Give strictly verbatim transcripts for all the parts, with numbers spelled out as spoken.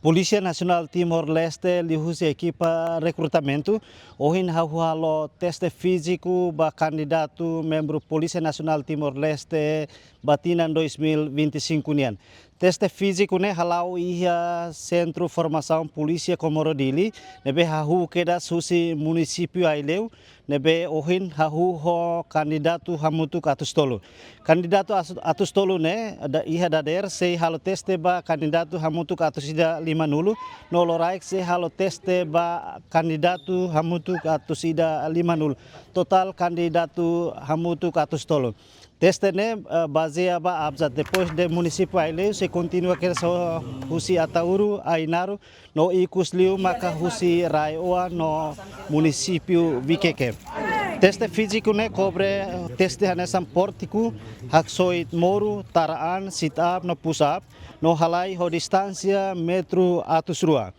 Polísia Nasionál Timor-Leste liuhusi ekipa rekrutamentu ohin hahú halo teste fíziku ba kandidatu membru Polísia Nasionál Timor-Leste ba tinan dois mil vinte e cinco nian. Teste fíziku ne'e hala'o iha Sentru Formasaun Polísia Comoro Dili, ne'ebé hahú kedas husi munisípiu Aileu, ne'ebé ohin hahú ho kandidatu hamutuk atus tolu. Kandidatu atus tolu ne'e iha dadeer sei halo teste ba kandidatu hamutuk atus ida lima-nulu, no loraik sei halo teste ba kandidatu hamutuk atus ida lima-nulu. Totál kandidatu hamutuk atus tolu. Teste ne'e bazeia ba abjad, depois de munisípiu Aileu sei kontinua kedas husi Ataúru, Ainaro, no ikus liu maka husi RAEOA no munisípiu Viqueque. Teste fíziku ne'e kobre teste hanesan pórtiku, haksoit moru, tara an, sit-up no push-up, no halai ho distánsia metru atus rua.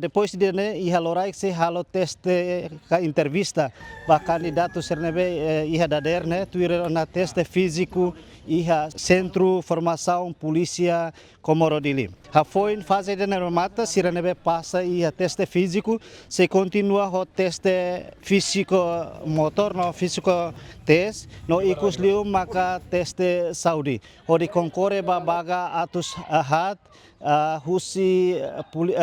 Depois de ne'e iha loraik sei halo teste ka entrevista ba kandidatu sira ne'ebé iha dadeer ne'e, tuir ona teste fíziku iha Sentru Formasaun Polísia Comoro Dili. Hafoin faze ida-ne'e remata, sira ne'ebé pasa iha teste fíziku sei kontinua ho teste fíziku motór no fíziku test, no ikus liu maka teste saúde, hodi konkorre ba vaga atus haat husi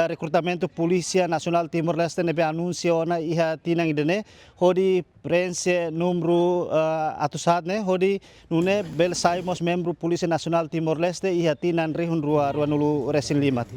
rekrutamentu Polísia Nasionál Timor-Leste ne'ebé anunsia ona iha tinan ida-ne'e, hodi preenxe númeru atus haat ne'e, hodi nune'e bele sai mós membru Polísia Nasionál Timor-Leste iha tinan rihun rua rua-nulu resin lima.